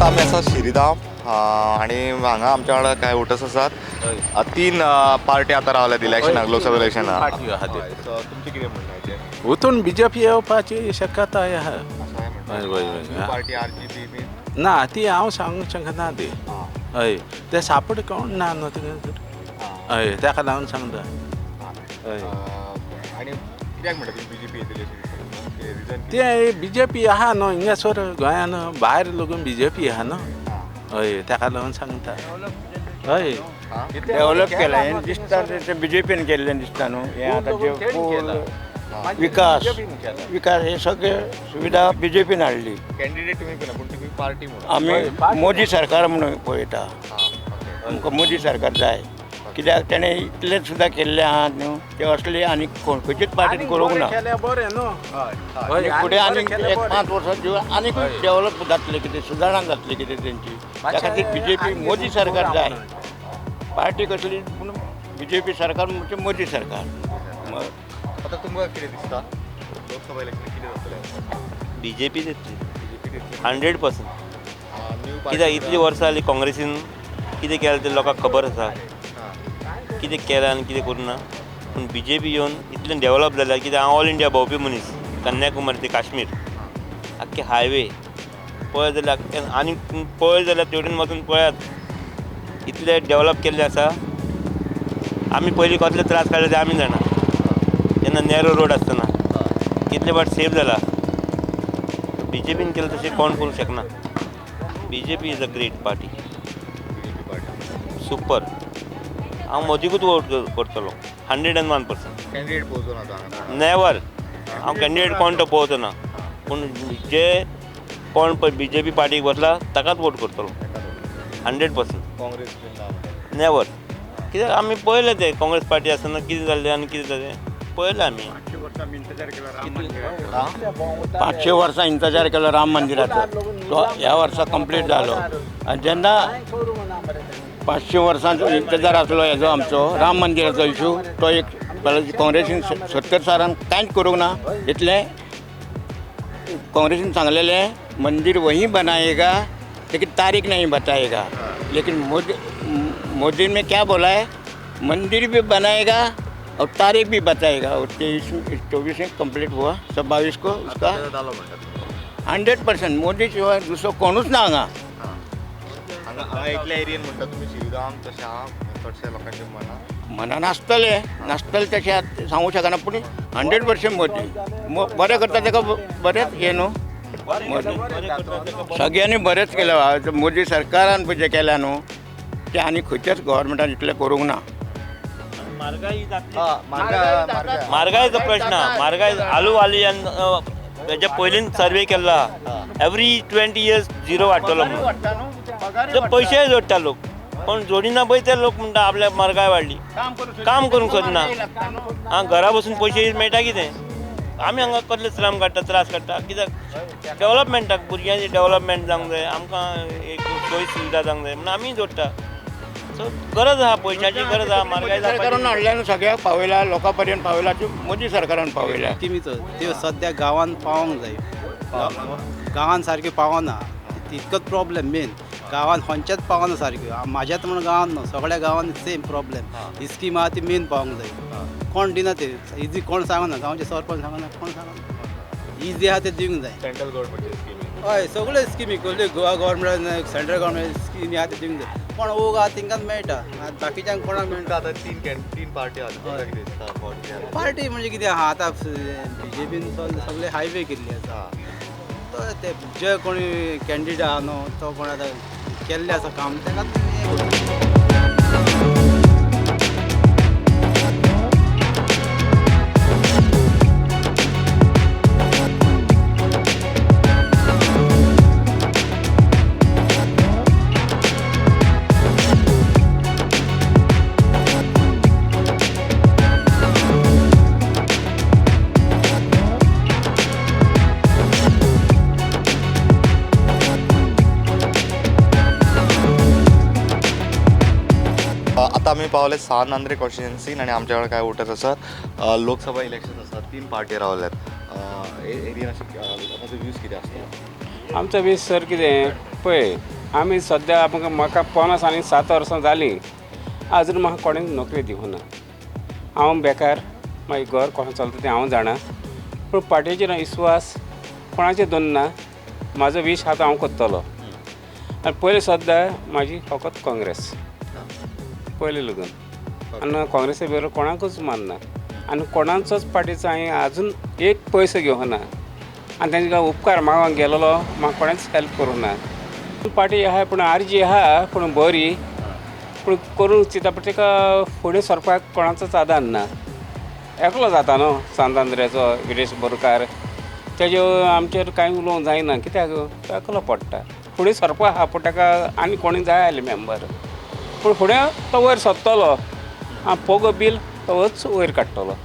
आतां आमी आसा शिरीदाम आनी हांगा आमच्या वांगडा कांय वोटर्स आसात. तीन पार्टी आतां रावल्यात इलेक्शनाक, लोकसभा इलेक्शनाक. पार्टी आहा त्यो. तुमचें कितें म्हणणें हाचेर? वतून बीजेपी येवपाची शक्यताय आहा. हय, हय, हय. पार्टी आरजीपी बी ना, ती हांव सांगूंक शकना ती. हय, ते सापड कोण ना न्हू थिंगासर. हय, ताका लागून सांगता. हय. आनी कित्याक म्हणटा तुमी बीजेपी येतली अशें दिसता तुमकां? कितें रिजन? ते बीजेपी आहा न्हू हिंगासर गोंयान, भायर लागून बीजेपी आहा न्हू. हय, ताका लागून सांगता. हय. डेव्हलप केला हें दिसता, ते बीजेपीन केल्लें दिसता न्हू हें. आतां जे पूल, विकास विकास हे सगळे सुविधा बीजेपीन हाडली. कॅन्डिडेट तुमी पळयना, पूण तुमी पार्टी म्हणून. आमी मोदी सरकार म्हणून पळयता. आमकां मोदी सरकार जाय, कित्याक तेणें इतलें सुद्दां केल्लें आहा न्हू, तें असलें आनी कोण खंयचेच पार्टीन करूंक ना. बरें न्हू. आनी फुडें आनीक एक 5 वर्सां दिवन आनीकूय डेव्हलप जातलें, कितें सुदारणा जातली कितें तेंची. त्या खातीर बीजेपी मोदी सरकार जाय. पार्टी कसली पूण बीजेपी सरकार म्हणजे मोदी सरकार. आतां तुमकां कितें दिसता, लोकसभा इलेक्शन कितें जातलें? बीजेपी येतली. बीजेपी येतली? 100%. न्यू कित्याक इतली वर्सां जाली काँग्रेसीन कितें केलें तें लोकांक खबर आसा, कितें केलें आनी कितें करूं ना. पूण बीजेपी येवन इतलें डेवलप जाल्यार, कित्याक हांव ऑल इंडिया भोंवपी मनीस, कन्याकुमारी ते काश्मीर आख्खे हायवे पळयत जाल्यार आनी पळयत जाल्यार तेवटेन वचून पळयात, इतलें डेवलप केल्लें आसा. आमी पयलीं कसले त्रास काडले ते आमी जाणा, जेन्ना नॅरो रोड आसतना कितले फावट सेफ जाला. बीजेपीन केलें तशें कोण करूंक शकना. BJP is a great party, super. हांव मोदीकूच वोट करतलो 101%. कॅन्डिडेट पळोवचो ना हांगा? नेवर. हांव कॅन्डिडेट कोण तो पळोवचो ना, पूण जे कोण पळय बीजेपी पार्टीक बसला ताकाच वोट करतलो 100%. काँग्रेस बीन ना म्हणटा? नेवर. कित्याक आमी पळयलें तें काँग्रेस पार्टी आसतना कितें जाल्लें आनी कितें जालें पळयलें आमी. 500 वर्सां इंतजार केलो राम मंदिराचो, तो ह्या वर्सा कंप्लीट जालो. आनी जेन्ना 500 वर्सांचो इंतजार आसलो हेजो आमचो राम मंदिराचो इशू, तो एक काँग्रेसीन 70 सालान कांयच करूंक ना. इतलें काँग्रेसीन सांगलेलें मंदिर वही बनाएगा लेकिन तारीख नहीं बताएगा. लेकिन मोदी मोदी ने क्या बोला है, मंदिर भी बनाएगा और तारीख भी बताएगा. और 23 24 में कंप्लीट हुआ, सब 22 को उसका 100% मोदी शिवाय दुसरो कोणूच ना हांगा. हांगा एकल्या एरियन म्हणटा तुमी शिरगांव तशें आहा चडशा लोकांच्या मनान? मनान आसतलें नासतलें तशें सांगूंक शकना, पूण 100% मोदी बरें करता ताका बरेंच हें न्हू. मोदी सगळ्यांनी बरेंच केलां, मोदी सरकारान पळय जें केलां न्हू तें आनी खंयच्याच गव्हर्मेंटान इतलें करूंक ना. म्हारगायेचो प्रश्न, म्हारगाय आलू वाली हेच्या पयलींच सर्वे केल्लो, एवरी 20 इयर्स झिरो वाडटलो म्हणून. ते पयशेय जोडटा लोक, पूण जोडिना पळय ते लोक म्हणटा आपल्याक म्हारगाय वाडली, काम करूंक सोदना. आं, घरा बसून पयशे मेळटा कितें? आमी हांगा कसले श्रम काडटा, त्रास काडटा, कित्याक डेवलपमेंटाक, भुरग्यांची डेवलपमेंट जावंक जाय, आमकां एक सोय सुविधा जावंक जाय म्हणून आमी जोडटा. सो गरज आहा, पयशाची गरज आहा, म्हारगाय सरकारान हाडल्या न्हू, सगळ्याक पावयला, लोकां पर्यंत पावयला, त्यो मोदी सरकारान पावयला. स्किमीचो त्यो सद्या गांवांत पावोंक जाय, गांवांत सारक्यो पावना, तितकोच प्रॉब्लेम मेन. गांवांत खंयच्याच पावना सारक्यो, म्हाज्याच म्हणून गांवांत न्हू, सगळ्या गांवांनी सेम प्रॉब्लेम. ही स्कीम आहा ती मेन पावोंक जाय, कोण दिना ते इजी, कोण सांगना, गांवचे सरपंच सांगना, कोण सांगना, इजी आहा ते दिवंक जाय. सेंट्रल गव्हर्मेंटची स्किमी? हय, सगळ्यो स्किमी कसल्यो गोवा गव्हर्मेंट, सेंट्रल गव्हर्मेंट स्किमी आहा ते दिवंक जाय. पण ओग आहा तेंकांच मेळटा, बाकीच्यांक कोणाक मेळटा. आतां तीन पार्टी आसा. पार्टी म्हणजे कितें आहा आतां, बीजेपीन सगळे हायवे केल्ली आसा, तो ते जे कोणी कॅन्डिडेट आहा न्हू तो कोण आतां केल्लें आसा काम ताका. आतां आमी पावले सान आंद्रे कॉन्स्टिट्युएन्सीन आनी आमच्या कडेन कांय वोटर्स आसात. लोकसभा इलेक्शन आसात, 3 पार्टी रावल्यात. एरियन अशें लोकांचो व्यूज कितें आसतलो? आमचो वीस सर कितें पळय आमी सद्या आमकां म्हाका 50 आनी 7 वर्सां जालीं, आजून म्हाका कोणें नोकरी दिवना. हांव बेकार, मागीर घर कशें चलता तें हांव जाणा, पूण पार्टेचेर विस्वास कोणाचेर दवरना. म्हाजो वीश आतां हांव करतलो. आनी पयलीं सद्दां म्हाजी फकत काँग्रेस पयलीं लगून, आनी काँग्रेसा बरोबर कोणाकूच मानना आनी कोणाचोच पार्टीचो हांवें आजून एक पयसो घेवना आनी तेंचे उपकार मागोंक गेलेलो म्हाका कोणेंच हेल्प करूंक ना. पार्टी आहा पूण आरजी आहा पूण बरी पूण करूंक चिंता, पूण ताका फुडें सरपाक कोणाचोच आदार ना. एकलो जाता न्हू सांत आंद्र्याचो विरेश बोरकार, तेजे आमचेर कांय उलोवंक जायना कित्याक तो एकलो पडटा. फुडें सरपाक आहा पूण ताका आनी कोणी जाय आसले मेंबर, पूण फुडें तो वयर सरतलो आनी पोगो बील तोच वयर काडटलो.